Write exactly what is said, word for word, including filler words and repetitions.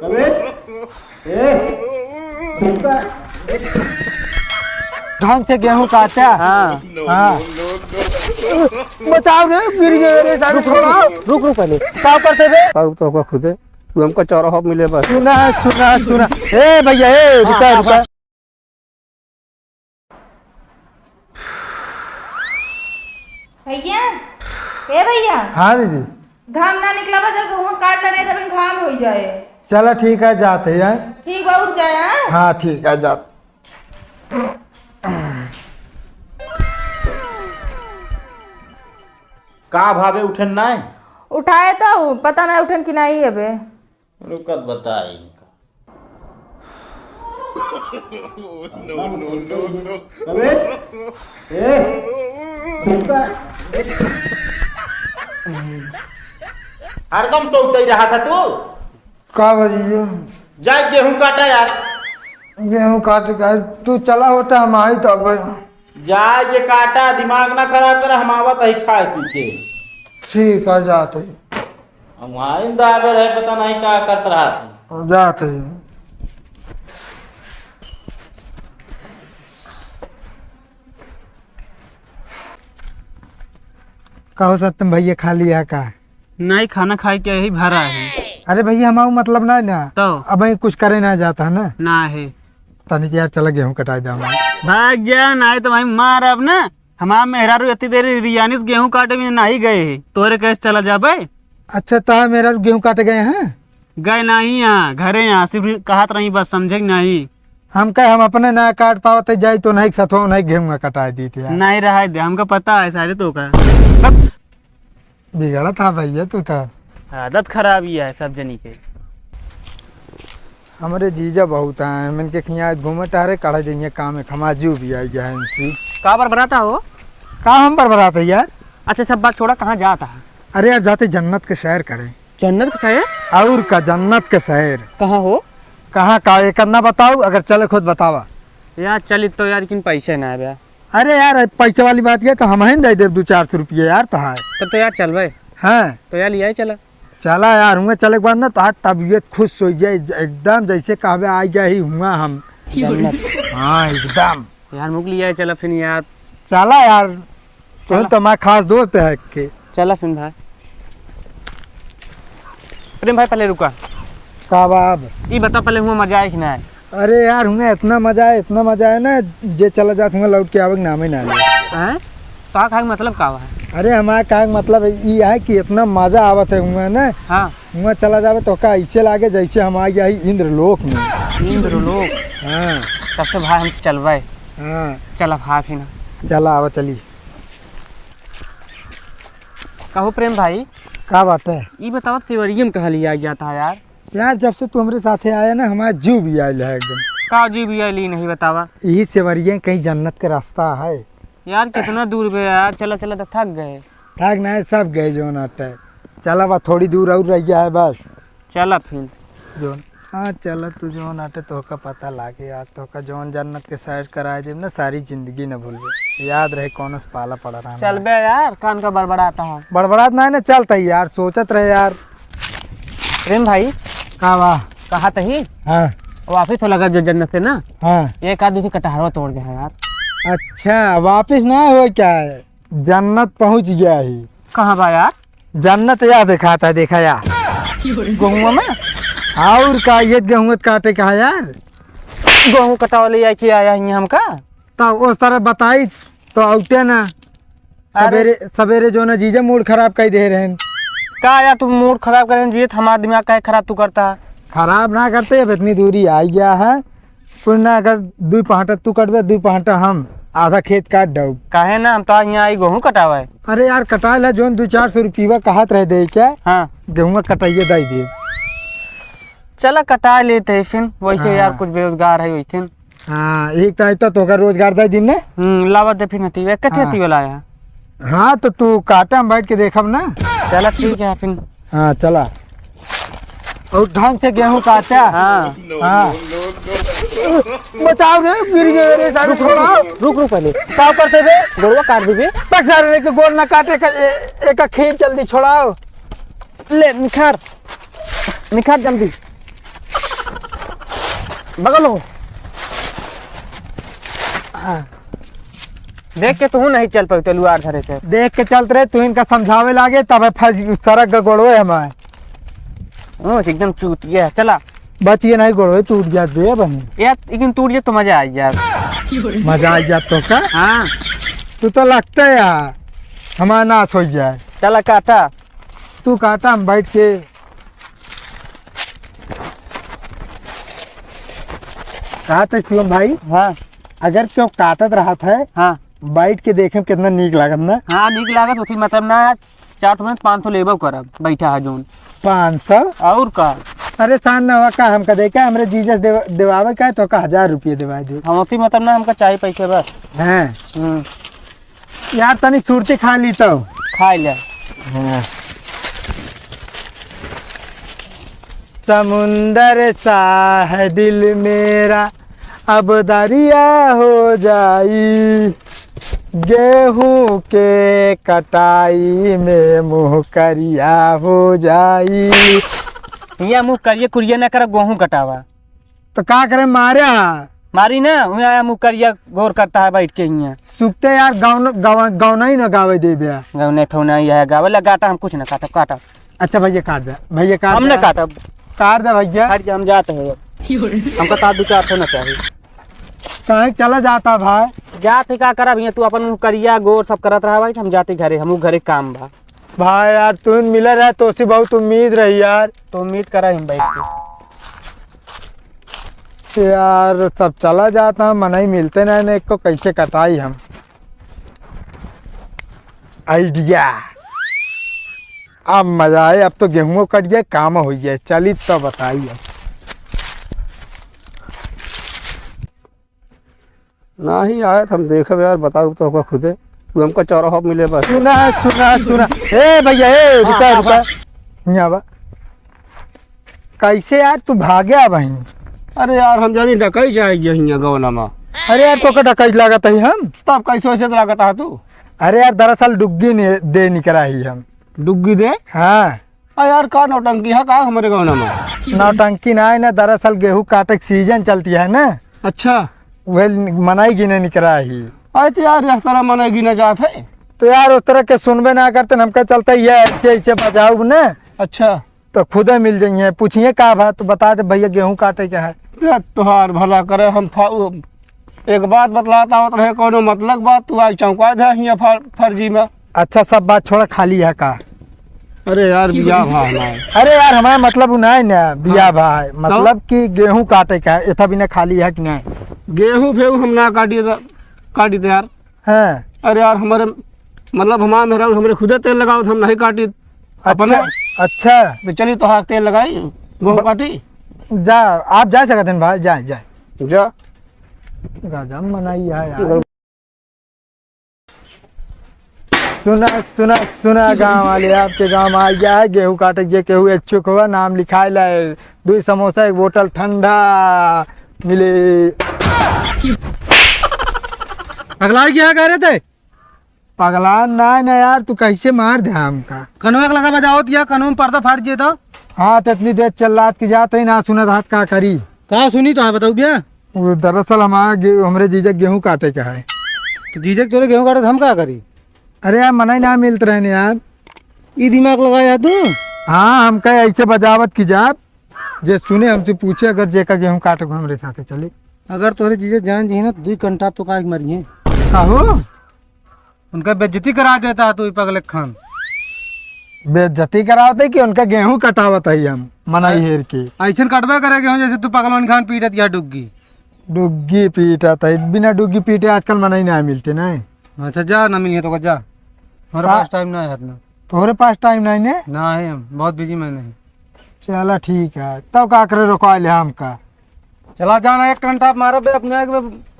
अबे, ए, ढंग से गेहूं काटा। हाँ। हाँ। बचाओ रे, गिर गए रे, सारे रुक, रुक, छोड़ाओ। रुक, रुक पहले। का करते बे? का तो होगा खुदे। तू हमका चौराहा मिले बस। सुना, सुना, सुना। ए भैया, ए, हाँ, रुका, हाँ, रुका। हाँ। भैया, ए भैया। हाँ दीदी। घाम ना निकला बा, जब गेहूं काट लेने तब घाम हो जाए। चला ठीक है, जाते हैं। ठीक बा, उठ जाए, हाँ? हाँ ठीक है, जाते। का भावे उठन नाय? उठाए तो पता ना उठन कि नहीं अबे। रुकत बताई। अबे, ए, रुका। हरदम सोते ही रहा था तू। का बजियो? जा गेहूं काटा यार। गेहूं काट के तू चला होता, हम आई तब। जा ये काटा, दिमाग ना खराब कर, हम आवत ही खाए पीछे। ठीक है, जात ही। हम वहीं दाबे रहे, पता नहीं का करत रहा था। जात ही। कहो सत्यम भैया, खा लिया का? नहीं, खाना खाए के यही भरा है। अरे भैया, हम आऊ मतलब ना ना। तो? अब वहीं कुछ करे ना जाता है ना। ना है। तनिक यार, चला गेहूं कटाई दे हमार। भाग जा, नहीं तो वहीं मार अब ना। हमार मेहरारू इतनी देर रियानी से गेहूं काटे में नहीं गए है, तोरे कैसे चला जाबे? अच्छा, तो मेहरारू गेहूं काटे गए हैं? गए नहीं यहाँ, घरे यहाँ, सिर्फ कहत रही बस, समझे कि नहीं? हम कहे हम अपने ना काट पावत है, जाई तो नहीं सथवा नहीं गेहूं कटाई दी थी यार। नहीं रहा दे, हमका पता है सारे तो का। बिगड़ा था भैया तू तो। आदत खराब ही है सब जनी के। हमरे जीजा बहुत आए हैं, इनके खियाँ आज घूमे टहरे, काढ़ा जइए काम है, खमाजू भी आई गया है इनसे। का बरबराता हो? का हम बरबराते यार? अच्छा, सब बात छोड़ा, कहाँ जाता है? अरे यार, जाते जन्नत के सैर करें। जन्नत के सैर? और का, जन्नत के सैर। कहाँ हो? कहाँ का, एक ना बताओ, अगर चले खुद बतावा। यार, चली तो यार, लेकिन पैसे ना है भैया। अरे यार, अब पैसे वाली बात ये तो हम ही दे देब दो चार सौ रुपये यार, तो है। तब तो यार चलबे। हाँ। तो यार, लिया ही चला। चला यार, हुआ चले के बाद ना तो आज तबीयत खुश हो जाए, ज-, एकदम जैसे कहबे आ गया ही हुआ हम। जन्नत। हाँ, एकदम। यार, मुक लिया ही चला फिर यार। चला यार, तुम चला। तो हमारा खास दोस्त है के। चला फिर भाई। प्रेम भाई, पहले रुका। का बाब? ई बता, पहले हुआ मजा आए कि ना आए? अरे यार, हुआ इतना मजा है, इतना मजा है ना, जे चला जात हुआ लौट के आवे के नामे ना ले। हैं? तो का कहे के मतलब का है? अरे, हमारा कहे के मतलब ई है कि इतना मजा आवत है हुआ ना, हाँ। हुआ चला जावे तो का ऐसे लागे जैसे हम आ गया ही इंद्रलोक में। इंद्रलोक? हाँ। तब तो भाई हम चलबे। हाँ। चला भाई फिर ना। चला, आवा चली। कहो प्रेम भाई। का बात है? ई बताओ, सेवरिया में कहाँ लिया जाता है यार? यार, जब से तू हमरे साथे आया ना, हमारा जीव भी आयल है एकदम। का जीव भी आयल, ई नहीं बतावा? यही सेवरिया कहीं जन्नत के रास्ता है। यार, कितना दूर बे यार, चला चला तो थक गए। थक नहीं, सब गए जौन अटे। चला बा, थोड़ी दूर और रह गया है बस। चला फिर। जौन, हाँ, चला, तू जौन आटे तोहका पता लागे, आज तोहका जौन जन्नत के सैर कराए देब ना, सारी जिंदगी न भूलबे। याद रहे, कौनो से पाला पड़ा रहा। चल बे यार, कान का बड़बड़ाता है। बड़बड़ात ना है ना, चलता ही यार, सोचत रहे यार। प्रेम भाई। का बा? कहा तही? हाँ। वापिस हो लगा जो जन्नत से ना? हाँ। एक आध दो ठो कटहरवा तोड़ गया है यार। अच्छा, वापिस ना हो क्या है? जन्नत पहुँच गया ही। कहाँ बा यार? जन्नत या देखाता है, देखा या। गेहुआ में? और का, ये गेहुआ काटे का है यार? गेहूं कटावे ले आए के आया ही हमका। तब उस तरह बताई तो आउते ना। अरे। सवेरे, सवेरे जो ना जीजा मूड खराब कर दे रहे हैं। का यार, तू मूड खराब करें जी, हमारा दिमाग काहे खराब तू करता है? खराब ना करते, अब इतनी दूरी आ गया है। कुल ना अगर दुई पहाटा तू कटबे, दुई पहाटा हम, आधा खेत काट दऊ। काहे ना, हम तो आज यहाँ आई गेहूं कटावे। अरे यार, कटा ला, जोन दो चार सौ रुपया कहत रहे दे के। हाँ। गेहुआ कटाइए दई दे। चला कटा लेते हैं फिर, वैसे हाँ। यार कुछ बेरोजगार है वैसे। हाँ, एक तो आइता तो का रोजगार दे दिन ने। हम्म, लावा दे फिर हती, एक कटे हाँ। हती वाला है। हाँ, तो तू काटा, हम बैठ के देखब ना। चला ठीक है फिर। हाँ, चला। और ढंग से गेहूं काटा। हाँ। हाँ। बचाओ रे, गिर गए रे, सारे रुक, रुक, छोड़ाओ। रुक, रुक पहले। का करते बे? गोड़वा काट देबे। बस सारे के गोड़ ना काटे, एक, ए-, एक खींच जल्दी छोड़ाओ। ले, निखार, निखार जल्दी। बगल हो। हाँ। देख के तू नहीं चल पाऊ, तलवार धरे के। देख के चलत रहे, तू इनका समझावे लागे, तब फंस, सरक ग गोड़वे हमारे। ओ, एकदम चूतिया है। चला। बचिए नहीं, गोड़वे टूट जात बे बनी। यार, लेकिन टूट जाए तो मजा आ जाए। मजा आ जात तो का? हाँ। तू तो लगता है यार, हमारा नाश हो जाए। चला काटा। तू काटा, हम बैठ के। कहा तो शिवम भाई, हाँ। अगर क्यों काटत रहत है, हाँ। बैठ के देखे में कितना नीक लागत ना। हाँ, नीक लागत, उसी मतलब ना, चार सौ में पाँच सौ लेबो करब, बैठा है जोन। पाँच सौ? और का? अरे, शान ना हुआ का, हमका दे के, हमरे जीजा से देवा-, देवावे का है, तो का हजार रुपये देवा दे। हम उसी मतलब ना, हमका चाही पैसे बस। हाँ। हम्म। यार, तनी सुरती खा ली तो। खा ले। हाँ। समुंदर सा है दिल मेरा, अब दरिया हो जाई। गेहूं के कटाई में मुंह करिया हो जाई। हिया मुंह करिया कुरिया ना करा, गेहूं कटावा। तो का करे, मारे हा? मारी ना, हुआ आया मुंह करिया गोर करता है बैठ के हिया। सुखते यार, गाउन-, गाउन-, गाउना ही ना गावे देबे। गाउना ठौना ही है, गावे ला गाटा, हम कुछ ना काटब, काटा। अच्छा भैया, काट दे, भैया, काट हम दे। ना काटब। काट दे भैया। हट जा, हम जाते हैं। हमका साथ दो चार सौ ना चाहिए। काहे चला जाता भाई? जात ही का करब, हिया तू अपन मुंह करिया गोर सब करत रहा भाई, हम जाते घरे, हम घरे काम बा। भाई यार, तू मिला रहा, तो से बहुत उम्मीद रही यार। तो उम्मीद करा हम बैठ के। यार, सब चला जाता, मनई मिलते नहीं, नहीं को कैसे कटाई हम? आइडिया, अब मजा आए, अब तो गेहूं कट गया, काम हो गया। चली तो बताई अब। नाही आए तो हम देखब यार, बताओ तो ओकर खुदे। तू हमका चौराहा पे मिले बस। सुना, सुना, सुना। ए भैया, ए, हाँ, रुका, हाँ, रुका। हाँ। यहाँ बा। कैसे यार तू भागे आ भाई? अरे यार, हम जानी डकैत आइ गया हियाँ गौना मा। अरे यार, तोका डकैत लागत ही हम। तब कैसे वैसे तो लागत है तू? अरे यार, दरअसल डुग्गी ने, दे निकरा ही हम। डुग्गी दे? हाँ। आ यार, का नौटंकी है का हमरे गौना मा? नौटंकी ना है ना, दरअसल गेहूं काटे के सीजन चलती है ना। अच्छा। वह मनई गिने निकरा ही। अरे तो यार, यह सारा मनई गिने जात है। तो यार, उस तरह के सुनबे ना करते, हमका चलता ही है, ऐसे, ऐसे बजाऊ ना। अच्छा। तो खुदे मिल जाइए, पूछिए का भा, तो बता दे भैया, गेहूं काटे के है। ते तोहार भला करे, हम फा-, उ, एक बात बतलात आवत रहे, कौनो मतलब बात, तू आई चौंका दे हियाँ फर-, फर्जी में। अच्छा, सब बात छोड़ा, खाली है का? अरे यार, बियाह भा हमार। अरे यार, हमारा मतलब उ नहीं ना, बियाह हाँ। भा है, तब? मतलब कि गेहूं काटे का है, एथा बिना खाली है कि नहीं? गेहूं फेहूं हम ना काटी त, काटी त यार। हैं। अरे यार, हमरे, मतलब, हमार मेहरारू हमरे खुदे तेल लगावत, हम नहीं काटी। अच्छा, अपने। अच्छा। तो चली, तोहार तेल लगाई, गेहूं ब-, काटी। जा, आप जा सकत हैं भाई, जाए, जाए। जा। गजब मनई है यार। सुना, सुना, सुना, गाँव वाले, आपके गाँव मा आ गया है गेहूं काटे, जे केहू इच्छुक हुआ, नाम लिखाए लाए, दुई समोसा, एक बोतल ठंडा मिले। पगला गया है, कह रहे थे? पगला ना, ना यार, तू कैसे मार दे हमका? कनवा के लगा बजावत या कनवा में पर्दा फाट जे तो। हाँ, तो इतनी देर चिल्लात की जात ही ना सुनत हाथ का करी। का सुनी तो है बताऊ भैया? वो दरअसल हमारा गे-, हमरे जीजा गेहूं काटे का है। तो जीजा के तोरे गेहूं काटे तो हम का करी? अरे यार, मनई ना मिलत रहे न यार। ई दिमाग लगाया तू? हाँ, हमका ऐसे बजावत की जात, जे सुने हमसे पूछे, अगर जेका गेहूं काटे को हमरे साथे चले। अगर तोरे जीजा जान जी ना, तो दुई कंटाप तो काहे के मरी हैं। काहो? उनका बेइज्जती करा देता है तू, ई पगले खान। बेइज्जती करावत है कि उनका गेहूं कटावत है हम, मनई हेर के। ऐसन कटबे करे गेहूं जैसे तू पगलवन खान पीटत या डुग्गी। डुग्गी पीटत है, बिना डुग्गी पीटे आजकल मनई ना मिलते ना। अच्छा जा, ना मिलिए तो जा, हमारे का-, पास टाइम ना है इतना। तोहरे पास टाइम नहीं ने? ना है, हम बहुत बिजी मैंने। चला ठीक है, तब का करे रोकवा ले हमका। चला जाना, एक कंटाप मारब बे अपने आगे।